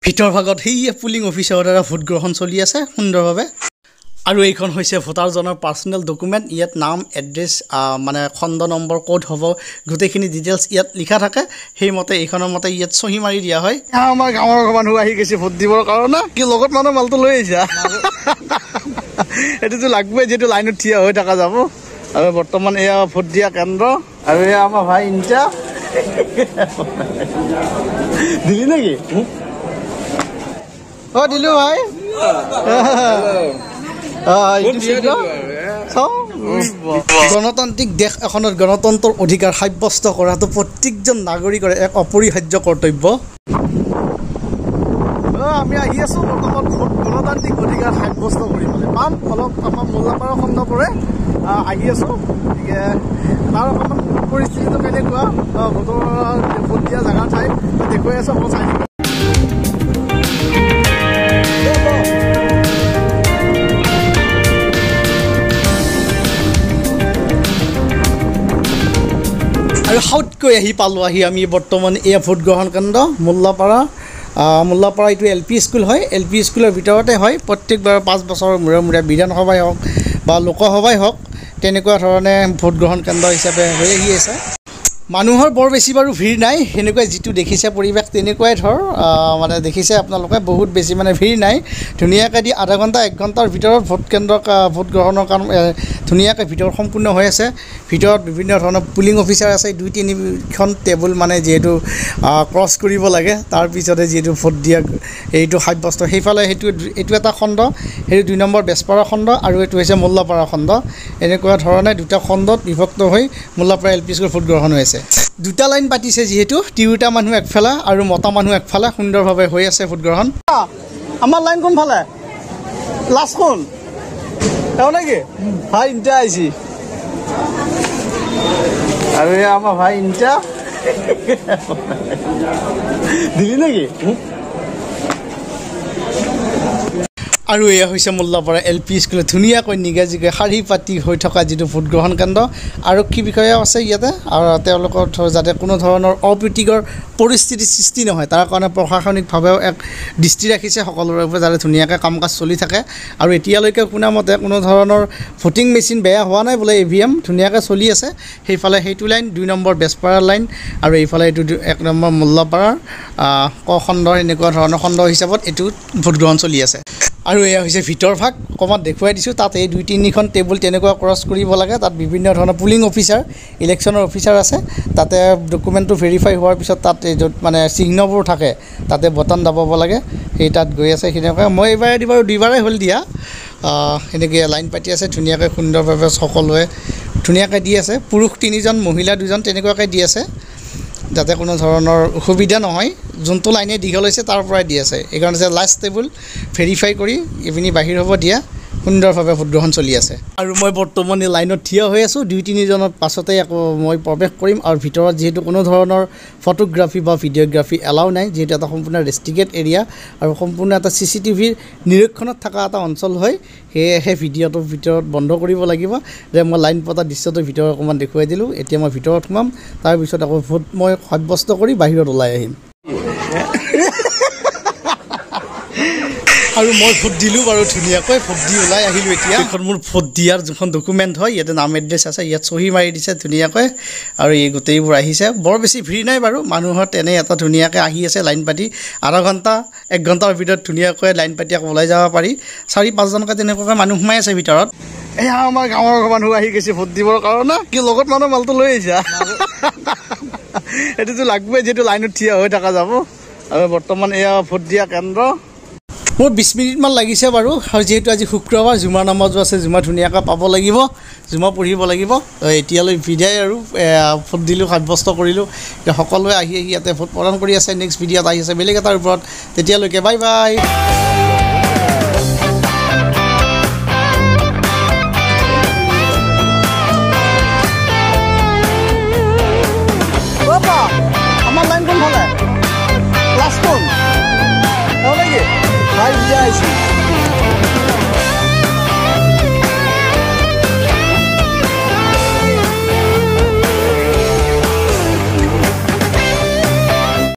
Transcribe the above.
ভিতৰ ভাগত সেয়ে পুলিং অফিচাৰৰ দ্বাৰা ভোট গ্ৰহণ চলি আছে সুন্দৰভাৱে। আৰু এইখন হৈছে ভোটাৰজনৰ পাৰ্চনেল ডকুমেণ্ট। ইয়াত নাম, এড্ৰেছ, মানে খণ্ড নম্বৰ ক'ত হ'ব, গোটেইখিনি ডিটেইলছ ইয়াত লিখা থাকে। সেইমতে এইখনৰ মতে ইয়াত চহী মাৰি দিয়া হয়। আমাৰ গাঁৱৰ মানুহ আহি গৈছে ভোট দিবৰ কাৰণে। কি লগত মানুহ মালটো লৈ আহিছা? এইটোতো লাগিবই, যিহেতু লাইনত থিয় হৈ থকা যাব। আৰু বৰ্তমান এয়া ভোট দিয়া কেন্দ্ৰ। আৰু এয়া আমাৰ ভাই ইনটা দিলি নেকি? অ দিলো ভাই। গণতান্ত্ৰিক দেশ এখনত গণতন্ত্ৰৰ অধিকাৰ সাব্যস্ত কৰাটো প্ৰত্যেকজন নাগৰিকৰে এক অপৰিহাৰ্য কৰ্তব্য। আমি আহি আছো বৰ্তমান ভোট গণতান্ত্ৰিক অধিকাৰ সাব্যস্ত কৰিবলৈ পাম। অলপ আমাৰ মোল্লাপাৰা খণ্ড পৰে, আহি আছো। গতিকে তাৰ অকণমান পৰিস্থিতিটো কেনেকুৱা, ভোটৰ ভোট দিয়া জেগা ঠাই দেখুৱাই আছো, অকণ চাই। আৰু সাউতকৈ আহি পালোঁ আহি আমি বৰ্তমান এয়া ভোট গ্ৰহণ কেন্দ্ৰ মোল্লাপাৰা। মোল্লাপাৰা এইটো এল পি স্কুল হয়। এল পি স্কুলৰ ভিতৰতে হয়। প্ৰত্যেকবাৰ 5 বছৰৰ মূৰে মূৰে বিধানসভাই হওক বা লোকসভাই হওক তেনেকুৱা ধৰণে ভোট গ্ৰহণ কেন্দ্ৰ হিচাপে হৈ আহি আছে। মানুহৰ বৰ বেছি বাৰু ভিৰ নাই, সেনেকুৱাই যিটো দেখিছে পৰিৱেশ তেনেকুৱাই ধৰ মানে দেখিছে আপোনালোকে, বহুত বেছি মানে ভিৰ নাই। ধুনীয়াকৈ দি আধা ঘণ্টা 1 ঘণ্টাৰ ভিতৰত ভোট কেন্দ্ৰ ভোট গ্ৰহণৰ কাম ধুনীয়াকৈ ভিতৰত সম্পূৰ্ণ হৈ আছে। ভিতৰত বিভিন্ন ধৰণৰ পুলিং অফিচাৰ আছে, 2-3খন টেবুল মানে যিহেতু ক্ৰছ কৰিব লাগে, তাৰপিছতে যিহেতু ভোট দিয়া এইটো সাব্যস্ত। সেইফালে সেইটো এইটো এটা খণ্ড, সেইটো 2 নম্বৰ বেজপাৰা খণ্ড আৰু এইটো হৈছে মোল্লাপাৰা খণ্ড। এনেকুৱা ধৰণে দুটা খণ্ডত বিভক্ত হৈ মোল্লাপাৰা এল পি স্কুল ভোট গ্ৰহণ হৈ আছে। দুটা লাইন পাতিছে যিহেতু, তিৰোতা মানুহ একফালে আৰু মতা মানুহ একফালে সুন্দৰভাৱে হৈ আছে ভোট গ্ৰহণ। আমাৰ লাইন কোনফালে? লাষ্ট কোন তেওঁ নেকি? ভাই ইনটা আহিছি। আৰু এয়া আমাৰ ভাই ইনটা দিলি নেকি? আৰু এয়া হৈছে মোল্লাপাৰা এল পি স্কুলত ধুনীয়াকৈ নিগাজিকৈ শাৰী পাতি হৈ থকা যিটো ভোট গ্ৰহণ কেন্দ্ৰ। আৰক্ষী বিষয়াও আছে ইয়াতে, আৰু তেওঁলোকৰ যাতে কোনো ধৰণৰ অপ্ৰীতিকৰ পৰিস্থিতিৰ সৃষ্টি নহয় তাৰ কাৰণে প্ৰশাসনিকভাৱেও এক দৃষ্টি ৰাখিছে সকলোৰে ওপৰত, যাতে ধুনীয়াকৈ কাম কাজ চলি থাকে। আৰু এতিয়ালৈকে শুনামতে কোনো ধৰণৰ ভোটিং মেচিন বেয়া হোৱা নাই বোলে, EVM ধুনীয়াকৈ চলি আছে। সেইফালে সেইটো লাইন 2 নম্বৰ বেজপাৰাৰ লাইন আৰু এইফালে এইটো 1 নম্বৰ মোল্লাপাৰাৰ ক খণ্ডৰ এনেকুৱা ধৰণৰ খণ্ড হিচাপত এইটো ভোট গ্ৰহণ চলি আছে। আৰু এয়া হৈছে ভিতৰ ভাগ, অকণমান দেখুৱাই দিছোঁ। তাত এই 2-3খন টেবুল তেনেকুৱা ক্ৰছ কৰিব লাগে। তাত বিভিন্ন ধৰণৰ পুলিং অফিচাৰ, ইলেকশ্যনৰ অফিচাৰ আছে। তাতে ডকুমেণ্টটো ভেৰিফাই হোৱাৰ পিছত তাত এই য'ত মানে চিহ্নবোৰ থাকে তাতে বটন দাবাব লাগে, সেই তাত গৈ আছে সেনেকুৱা। মই এইবাৰে বাৰু দুইবাৰেই হ'ল দিয়া। সেনেকৈ লাইন পাতি আছে ধুনীয়াকৈ সুন্দৰভাৱে, সকলোৱে ধুনীয়াকৈ দি আছে। পুৰুষ 3জন, মহিলা 2জন তেনেকুৱাকৈ দি আছে, যাতে কোনো ধৰণৰ অসুবিধা নহয়। যোনটো লাইনে দীঘল হৈছে তাৰ পৰাই দি আছে। এইকাৰণে যে লাষ্ট টেবুল ভেৰিফাই কৰি এইপিনি বাহিৰ হ'ব দিয়া। সুন্দৰভাৱে ভোটগ্ৰহণ চলি আছে। আৰু মই বৰ্তমান এই লাইনত থিয় হৈ আছোঁ। 2-3জনৰ পাছতে আকৌ মই প্ৰৱেশ কৰিম। আৰু ভিতৰত যিহেতু কোনো ধৰণৰ ফটোগ্ৰাফী বা ভিডিঅ'গ্ৰাফী এলাউ নাই, যিহেতু এটা সম্পূৰ্ণ ৰেষ্ট্ৰিক্টেড এৰিয়া আৰু সম্পূৰ্ণ এটা CCTVৰ নিৰীক্ষণত থকা এটা অঞ্চল হয়, সেয়েহে ভিডিঅ'টোৰ ভিতৰত বন্ধ কৰিব লাগিব। যে মই লাইন পতা দৃশ্যটোৰ ভিতৰত অকণমান দেখুৱাই দিলোঁ। এতিয়া মই ভিতৰত সোমাম, তাৰপিছত আকৌ ভোট মই সাব্যস্ত কৰি বাহিৰত ওলাই আহিম। আৰু মই ভোট দিলোঁ বাৰু, ধুনীয়াকৈ ভোট দি ওলাই আহিলোঁ। এতিয়া এইখন মোৰ ভোট দিয়াৰ যোনখন ডকুমেণ্ট হয়, ইয়াতে নাম এড্ৰেছ আছে, ইয়াত চহী মাৰি দিছে ধুনীয়াকৈ। আৰু এই গোটেইবোৰ আহিছে, বৰ বেছি ভিৰ নাই বাৰু মানুহৰ, তেনে এটা ধুনীয়াকৈ আহি আছে লাইন পাতি। আধা ঘণ্টা 1 ঘণ্টাৰ ভিতৰত ধুনীয়াকৈ লাইন পাতি আকৌ ওলাই যাব পাৰি। 4-5জনকৈ তেনেকুৱাকৈ মানুহ সোমাই আছে ভিতৰত। এয়া আমাৰ গাঁৱৰ মানুহ আহি গৈছে ভোট দিবৰ কাৰণে। কি লগত মানুহ মালটো লৈ আহিছা? এইটোতো লাগিবই, যিহেতু লাইনত থিয় হৈ থকা যাব। আৰু বৰ্তমান এয়া ভোট দিয়া কেন্দ্ৰ। মোৰ 20 মিনিটমান লাগিছে বাৰু। আৰু যিহেতু আজি শুক্ৰবাৰ, জুমা নামাজো আছে, জুমা ধুনীয়াকৈ পাব লাগিব, জুমা পঢ়িব লাগিব। এতিয়ালৈ বিদায় আৰু ভোট দিলোঁ, সাব্যস্ত কৰিলোঁ। সকলোৱে আহি আহি ইয়াতে ভোট প্ৰদান কৰি আছে। নেক্সট ভিডিঅ'ত আহি আছে বেলেগ এটাৰ ওপৰত। তেতিয়ালৈকে বাই বাই।